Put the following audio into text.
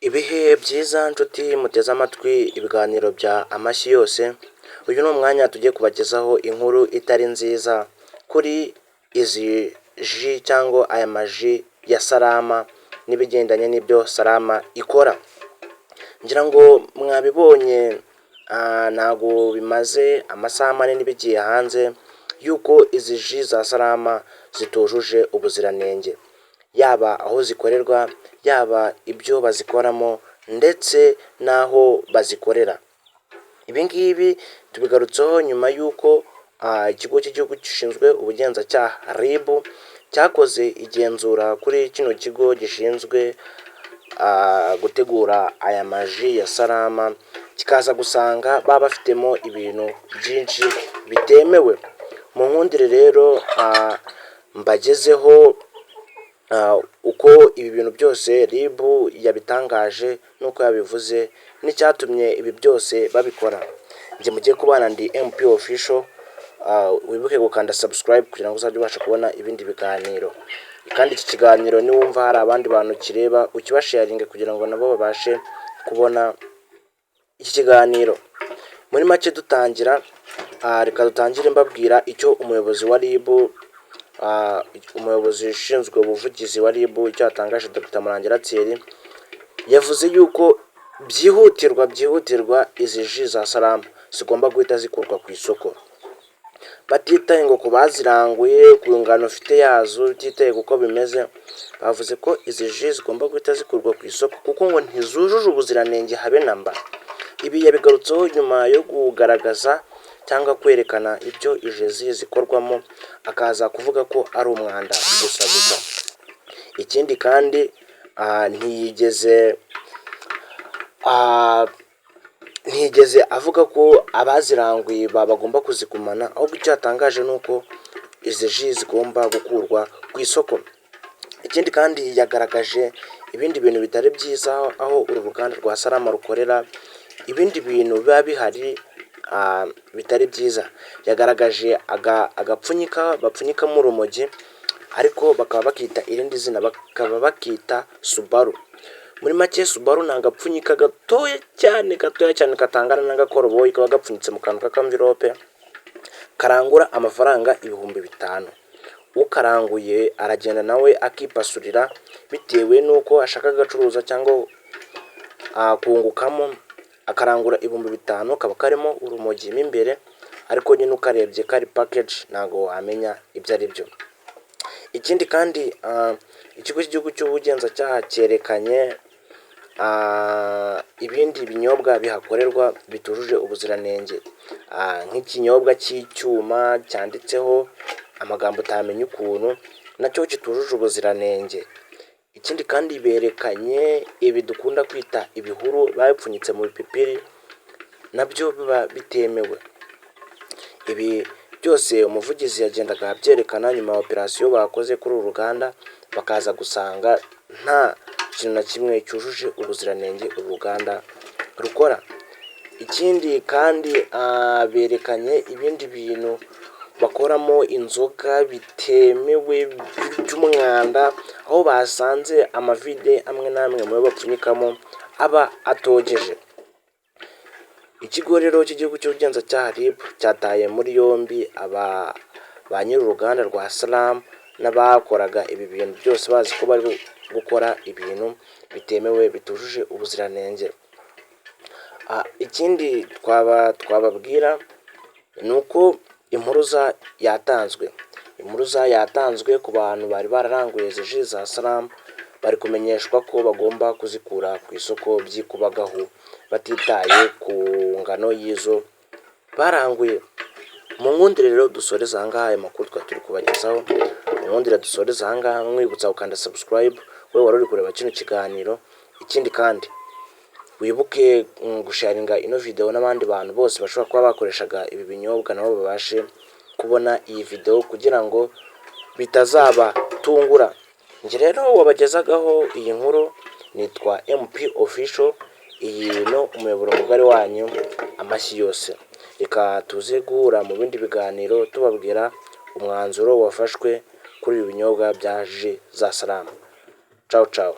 Ibihe byiza nshuti muteze amatwi ibiganiro bya Amashyi Yose, uyu ni umwanya tugiye kubagezaho inkuru itari nziza kuri izi jus cyangwa aya majus ya Salama n'ibigendanye n'ibyo Salama ikora. Ngira ngo mwabibonye, ntabwo bimaze amasaha manini bigiye hanze yuko izi jus za Salama zitujuje ubuziranenge, yaba aho zikorerwa, yaba ibyo bazikoramo ndetse n'aho bazikorera. Ibi ngibi tubigarutseho nyuma y'uko ikigo cy'igihugu gishinzwe ubugenzacyaha RIB cyakoze igenzura kuri kino kigo gishinzwe gutegura aya majus ya Salama, kikaza gusanga baba bafitemo ibintu byinshi bitemewe. Mu nkundire rero mbagezeho uko ibi bintu byose RIB yabitangaje n'uko yabivuze n'icyatumye ibi byose babikora. Njye mugiye kubana ndi MP Official, wibuke gukanda subscribe kugira ngo uzajye ubasha kubona ibindi biganiro. Kandi iki kiganiro niwumva hari abandi bantu kireba, ukibasharinge kugira ngo nabo babashe kubona iki kiganiro. Muri make dutangira, reka dutangire mbabwira icyo umuyobozi wa RIB, umuyobozi ushinzwe ubuvugizi wa RIB, icyo yatangaje. Dr Murangira Thierry yavuze yuko byihutirwa byihutirwa izi jus za Salama zigomba guhita zikurwa ku isoko, batitaye ngo ku baziranguye, ku ngano ufite yazo, utitaye kuko bimeze. Bavuze ko izi jus zigomba guhita zikurwa ku isoko kuko ngo ntizujuje ubuziranenge habe na mba. Ibi yabigarutseho nyuma yo kugaragaza cyangwa kwerekana ibyo izi zikorwamo, akaza kuvuga ko ari umwanda gusa gusa. Ikindi kandi ntiyigeze avuga ko abaziranguye bagomba kuzigumana, ahubwo icyo yatangaje ni uko izi jus zigomba gukurwa ku isoko. Ikindi kandi yagaragaje ibindi bintu bitari byiza aho uru ruganda rwa Salama rukorera, ibindi bintu biba bihari bitari byiza. Yagaragaje agapfunyika bapfunyikamo urumogi, ariko bakaba bakita irindi zina, bakaba bakita Subaru. Muri make Subaru ni agapfunyika gatoya cyane, gatoya cyane, katangana n'agakoroboyi, kaba gapfunyitse mu kantu k'akamvirope, karangura amafaranga 5000. Ukaranguye aragenda nawe akipasurira bitewe n'uko ashaka agacuruza cyangwa kungukamo, akarangura 5000, kaba karimo urumogi mo imbere, ariko nyine ukarebye kari package ntabwo wamenya ibyo ari byo. Ikindi kandi ikigo cy'igihugu cy'ubugenzacyaha cyerekanye ibindi binyobwa bihakorerwa bitujuje ubuziranenge, nk'ikinyobwa cy'icyuma cyanditseho amagambo utamenya ukuntu, nacyo kitujuje ubuziranenge. Ikindi kandi berekanye ibi dukunda kwita ibihuru babipfunyitse mu bipipiri, nabyo biba bitemewe. Ibi byose umuvugizi yagendaga abyerekana nyuma ya operasiyo bakoze kuri uru ruganda, bakaza gusanga nta kintu na kimwe cyujuje ubuziranenge uru ruganda rukora. Ikindi kandi berekanye ibindi bintu bakoramo inzoga bitemewe by'umwanda, aho basanze amavide amwe n'amwe mu yo bapfunyikamo aba atogeje. Ikigo rero cy'igihugu cy'ubugenzacyaha RIB cyataye muri yombi aba ba nyir'uruganda rwa Salama n'abakoraga ibi bintu byose bazi ko bari gukora ibintu bitemewe, bitujuje ubuziranenge. Ikindi twababwira ni uko impuruza yatanzwe, impuruza yatanzwe ku bantu bari bararanguye izi jus za Salama, bari kumenyeshwa ko bagomba kuzikura ku isoko byikubagahu, batitaye ku ngano y'izo baranguye. Mu nkundire rero dusoreze aha ngaha aya makuru twari turi kubagezaho, mu nkundire dusoreze aha ngaha mwibutsa gukanda subscribe wowe wari uri kureba kino kiganiro. Ikindi kandi wibuke gusharinga ino video n'abandi bantu bose bashobora kuba bakoreshaga ibi binyobwa, nabo babashe kubona iyi video kugira ngo bitazabatungura. Njye rero wabagezagaho iyi nkuru nitwa MP Official, iyi no umuyoboro mugari wanyu Amashyi Yose. Reka tuze guhura mu bindi biganiro tubabwira umwanzuro wafashwe kuri ibi binyobwa bya jus za Salama. Cawu cawu.